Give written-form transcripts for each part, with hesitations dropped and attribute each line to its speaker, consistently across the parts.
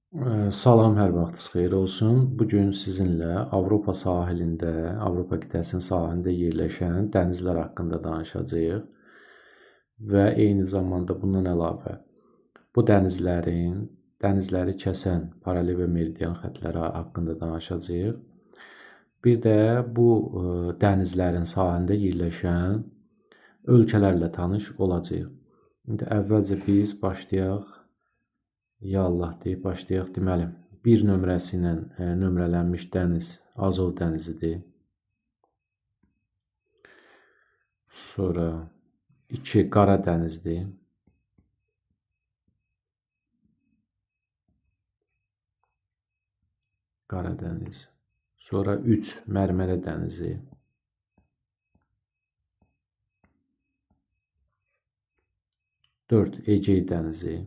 Speaker 1: Salam, hər vaxtınız xeyir olsun. Bu gün sizinlə Avropa sahilində, Avropa qitəsinin sahilində yerləşən dənizlər haqqında danışacağıq və eyni zamanda bundan əlavə bu dənizlərin, dənizləri kəsən paralel və meridian xətləri haqqında danışacağıq. Bir də bu dənizlərin sahilində yerləşən ölkələrlə tanış olacağıq. İndi əvvəlcə biz başlayaq. Ya Allah deyib başlayaq. Deməli, bir nömrəsi ilə nömrələnmiş dəniz Azov dənizidir. Sonra 2 Qara dənizdir. Qara dəniz. Sonra 3 Mərmərə dənizi. 4 Egey dənizi.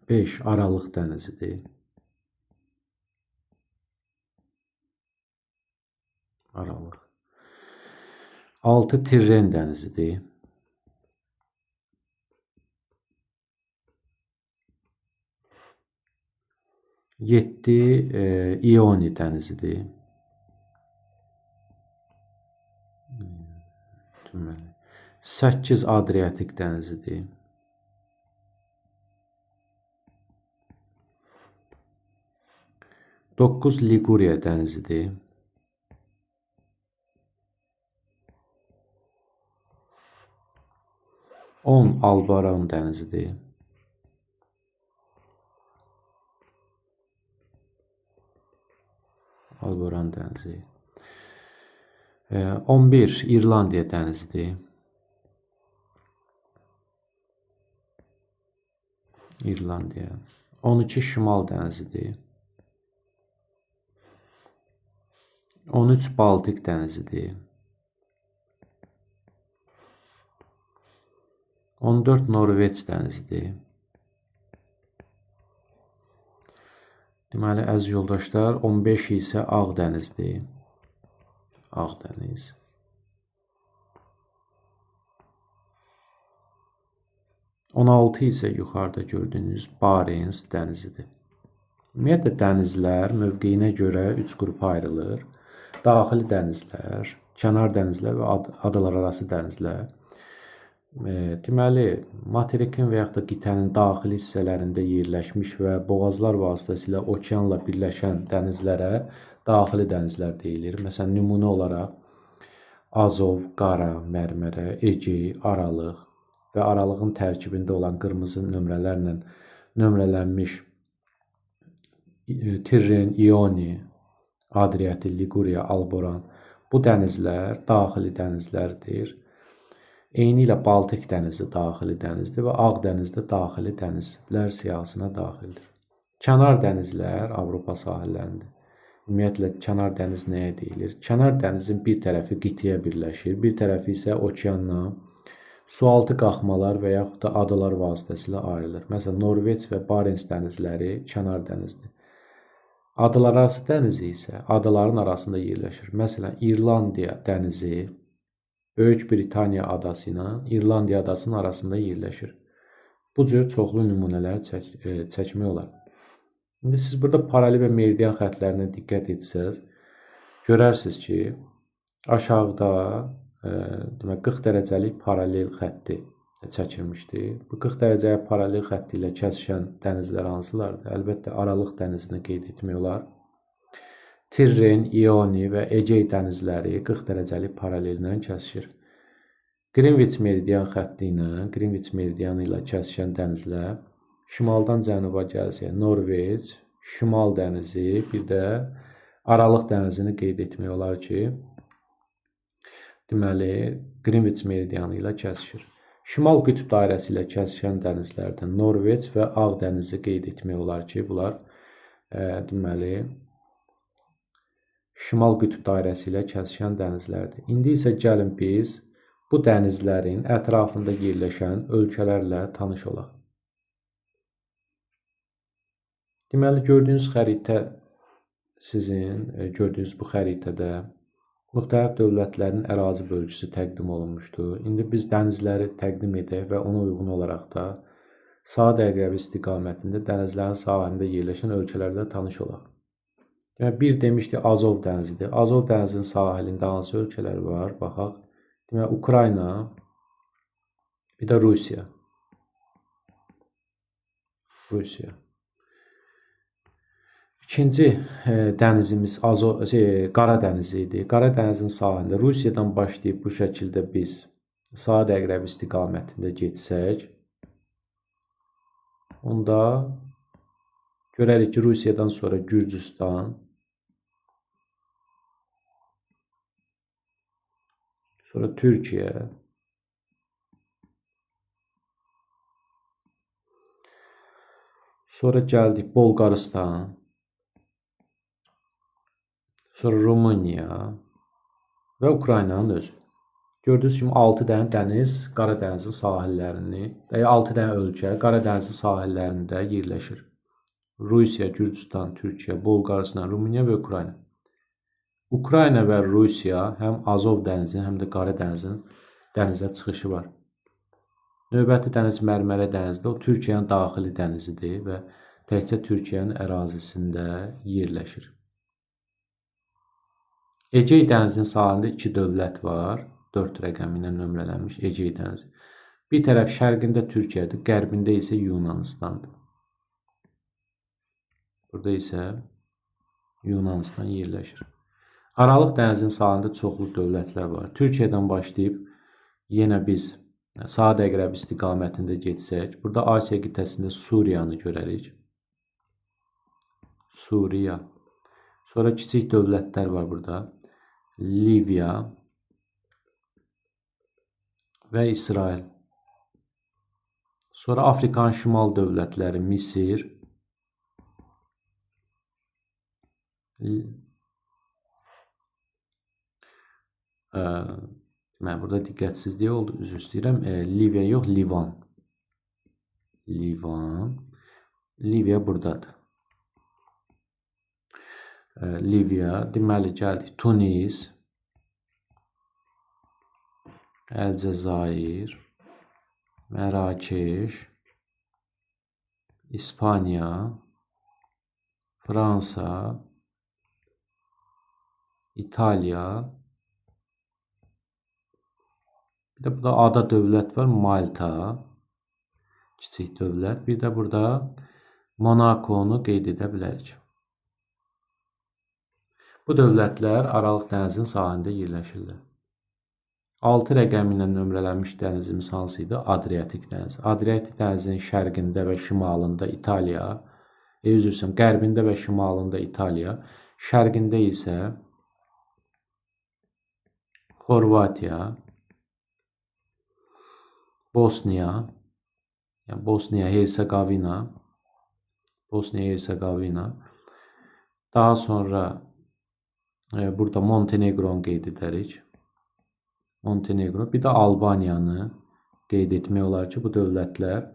Speaker 1: 5 Aralıq dənizidir. Aralıq. 6 Tirren dənizidir. 7 İoni dənizidir. Deməli, 8 Adriatik dənizidir. 9 Liguriya dənizidir. 10 Alboran dənizidir. Alboran dənizi. 11 İrlandiya dənizidir. İrlandiya. 12 Şimal dənizidir. 13 Baltik dənizidir. 14 Norveç dənizidir. Deməli, əziz yoldaşlar, 15 isə Ağ dənizdir. Ağ dəniz. 16 isə yuxarıda gördüyünüz Barents dənizidir. Ümumiyyətlə, dənizlər mövqeyinə görə 3 qrupa ayrılır. Daxili dənizlər, kənar dənizlər və adalar arası dənizlər. Deməli, materikin və yaxud da qitənin daxili hissələrində yerləşmiş və boğazlar vasitəsilə okeanla birləşən dənizlərə daxili dənizlər deyilir. Məsələn, nümunə olaraq Azov, Qara, Mərmərə, Egey, Aralıq və Aralığın tərkibində olan qırmızı nömrələrlə nömrələnmiş Tirren, İoni, Adriatik, Liguriya, Alboran. Bu dənizlər daxili dənizlərdir. Eynilə Baltik dənizi daxili dənizdir və Ağ dəniz də daxili dənizlər siyahısına daxildir. Kənar dənizlər Avropa sahillərində. Ümumiyyətlə, kənar dəniz nəyə deyilir? Kənar dənizin bir tərəfi qitəyə birləşir, bir tərəfi isə okeanla sualtı qalxmalar və yaxud da adalar vasitəsilə ayrılır. Məsələn, Norveç və Barents dənizləri kənar dənizdir. Adalar arası dənizi isə adaların arasında yerləşir. Məsələn, İrlandiya dənizi Böyük Britaniya adası ilə İrlandiya adasının arasında yerləşir. Bu cür çoxlu nümunələr çəkmək olar. İndi siz burada paralel və meridian xətlərinə diqqət etsəz, görərsiniz ki, aşağıda demək 40 dərəcəlik paralel xətti çəkilmişdi. Bu 40 dərəcəyə paralel xətti ilə kəsişən dənizlər hansılardır? Əlbəttə, Aralıq dənizini qeyd etmək olar. Tirren, İoni və Egey dənizləri 40 dərəcəlik paralellə kəsişir. Greenwich meridian xətti ilə, Greenwich meridianı ilə kəsişən dənizlər şimaldan cənuba gəlsək, Norveç, Şimal dənizi, bir də Aralıq dənizini qeyd etmək olar ki, deməli, Greenwich meridianı ilə kəsişir. Şimal qütb dairəsi ilə kəsişən dənizlərdən Norveç və Ağ dənizi qeyd etmək olar ki, bunlar deməli, Şimal qütb dairəsi ilə kəsişən dənizlərdir. İndi isə gəlin biz bu dənizlərin ətrafında yerləşən ölkələrlə tanış olaq. Deməli, gördüyünüz xəritə sizin, gördüyünüz bu xəritədə müxtəlif dövlətlərin ərazi bölgüsü təqdim olunmuşdur. İndi biz dənizləri təqdim edək və ona uyğun olaraq da Saat əqrəbi istiqamətində dənizlərin sahilində yerləşən ölkələrlə tanış olaq. Deməli, bir demişdik Azov dənizidir. Azov dənizinin sahilində hansı ölkələr var? Baxaq. Deməli, Ukrayna, bir də Rusiya. Rusiya. İkinci dənizimiz Qara dənizi idi. Qara dənizin sahilində Rusiyadan başlayıb bu şəkildə biz saat əqrəbi istiqamətində getsək, onda görərik ki, Rusiyadan sonra Gürcüstan, sonra Türkiyə, sonra gəldik Bolqarıstan, sonra Rumıniya və Ukraynanın özü. Gördüyünüz kimi 6 dənə dəniz Qara dənizin sahillərini, 6 dənə ölkə Qara dənizin sahillərində yerləşir. Rusiya, Gürcüstan, Türkiyə, Bolqarıstan, Rumıniya və Ukrayna. Ukrayna və Rusiya həm Azov dənizinin, həm də Qara dənizinin dənizə çıxışı var. Növbəti dəniz Mərmərə dənizidir. O Türkiyənin daxili dənizidir və təkcə Türkiyənin ərazisində yerləşir. Egey dənizinin sahilində 2 dövlət var. 4 rəqəmi ilə nömrələnmiş Egey dənizi. Bir tərəf şərqində Türkiyədir, qərbində isə Yunanistandır. Burada isə Yunanistan yerləşir. Aralıq dənizinin sahilində çoxlu dövlətlər var. Türkiyədən başlayıb yenə biz saat əqrəbi istiqamətində getsək, burada Asiya qitəsində Suriyanı görərik. Suriya. Sonra kiçik dövlətlər var burada. Liviya və İsrail. Sonra Afrikanın şimal dövlətləri Misir, deməli, burada diqqətsizlik oldu, üzr istəyirəm. Liviya yox, Livan. Livan. Liviya buradadır. Liviya, deməli, gəldik Tunis, Əlcəzair, Mərakeş, İspaniya, Fransa, İtaliya. Bir də burada ada dövlət var, Malta, kiçik dövlət. Bir də burada Monakonu qeyd edə bilərik. Bu dövlətlər Aralıq dənizinin sahilində yerləşirlər. 6 rəqəmi ilə nömrələnmiş dənizimiz hansı idi? Adriatik dənizi. Adriatik dənizinin şərqində və şimalında İtaliya, üzr istəyirəm, qərbində və şimalında İtaliya, şərqində isə Xorvatiya, Bosniya, yəni Bosniya Herseqovina, Bosniya Herseqovina. Daha sonra burada Montenegronu qeyd edərik. Montenegro, bir də Albaniyanı qeyd etmək olar ki, bu dövlətlər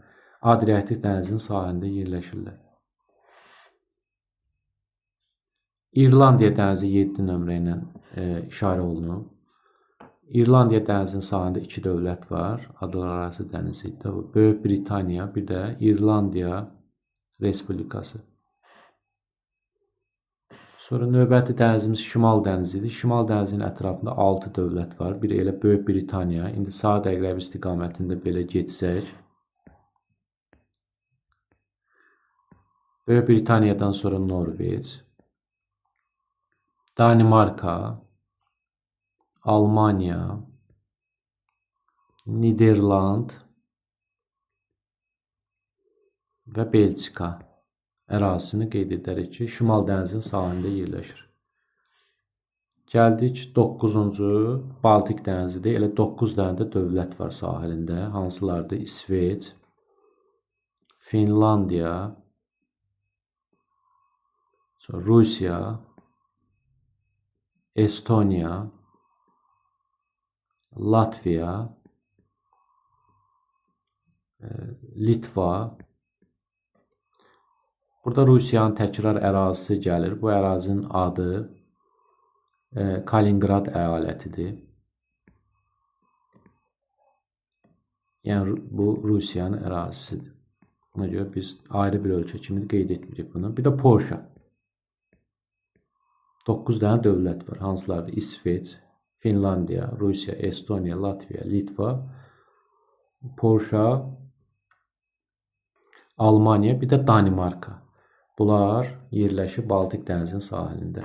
Speaker 1: Adriatik dənizinin sahilində yerləşirlər. İrlandiya dənizi 7 nömrə ilə işarə olunub. İrlandiya dənizinin sahilində 2 dövlət var. Adalararası dənizi idi. Böyük Britaniya, bir də İrlandiya Respublikası. Sonra növbəti dənizimiz Şimal dənizidir. Şimal dənizinin ətrafında 6 dövlət var. Bir elə Böyük Britaniya. İndi saat əqrəbi istiqamətində belə getsək. Böyük Britaniyadan sonra Norveç, Danimarka, Almaniya, Niderland və Belçika ərazisini qeyd edərik ki, Şimal dənizinin sahilində yerləşir. Gəldik 9-cu Baltik dənizidir. Elə 9 dənə də dövlət var sahilində. Hansılardır? İsveç, Finlandiya, sonra Rusiya, Estoniya, Latviya, Litva. Burada Rusiyanın təkrar ərazisi gəlir. Bu ərazinin adı Kaliningrad əyalətidir. Yəni bu Rusiyanın ərazisidir. Ona görə biz ayrı bir ölkə kimi qeyd etmirik bunu. Bir də Polşa. 9 dənə dövlət var. Hansılardır? İsveç, Finlandiya, Rusiya, Estoniya, Latviya, Litva, Polşa, Almaniya, bir də Danimarka. Bunlar yerləşir Baltik dənizinin sahilində.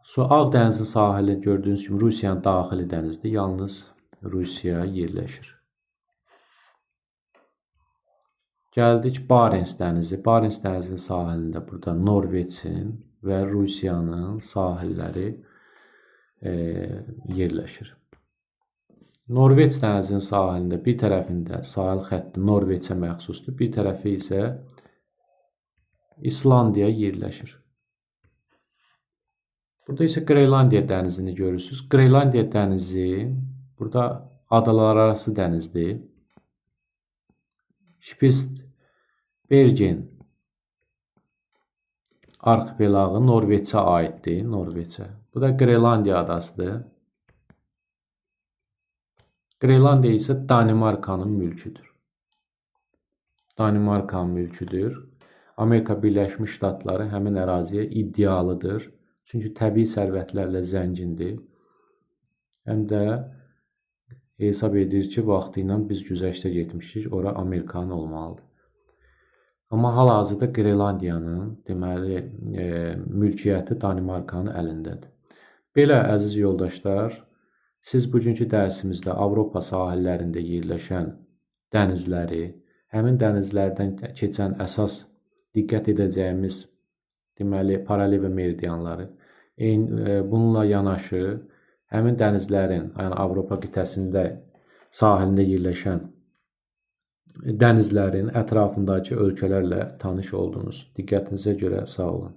Speaker 1: Sonra Ağ dənizin sahili gördüyünüz kimi Rusiyanın daxili dənizdir. Yalnız Rusiya yerləşir. Gəldik Barents dənizi. Barents dənizinin sahilində burada Norveçin və Rusiyanın sahilləri yerləşir. Norveç dənizinin sahilində bir tərəfində sahil xətti Norveçə məxsusdur, bir tərəfi isə İslandiya yerləşir. Burada isə Qrenlandiya dənizini görürsünüz. Qrenlandiya dənizi burada adalararası dənizdir. Spitsbergen arxipelağı Norveçə aiddir. Norveçə. Bu da Qrenlandiya adasıdır. Qrenlandiya isə Danimarkanın mülküdür. Danimarkanın mülküdür. Amerika Birləşmiş Ştatları həmin əraziyə iddialıdır. Çünki təbii sərvətlərlə zəngindir. Həm də hesab edir ki, vaxtı ilə biz güzəştə getmişik, ora Amerikanın olmalıdır. Amma hal-hazırda Qrenlandiyanın deməli mülkiyyəti Danimarkanın əlindədir. Belə əziz yoldaşlar, siz bugünkü dərsimizdə Avropa sahillərində yerləşən dənizləri, həmin dənizlərdən keçən əsas diqqət edəcəyimiz deməli paralel və meridianları, bununla yanaşı həmin dənizlərin, yəni Avropa qitəsində sahilində yerləşən dənizlərin ətrafındakı ölkələrlə tanış oldunuz. Diqqətinizə görə sağ olun.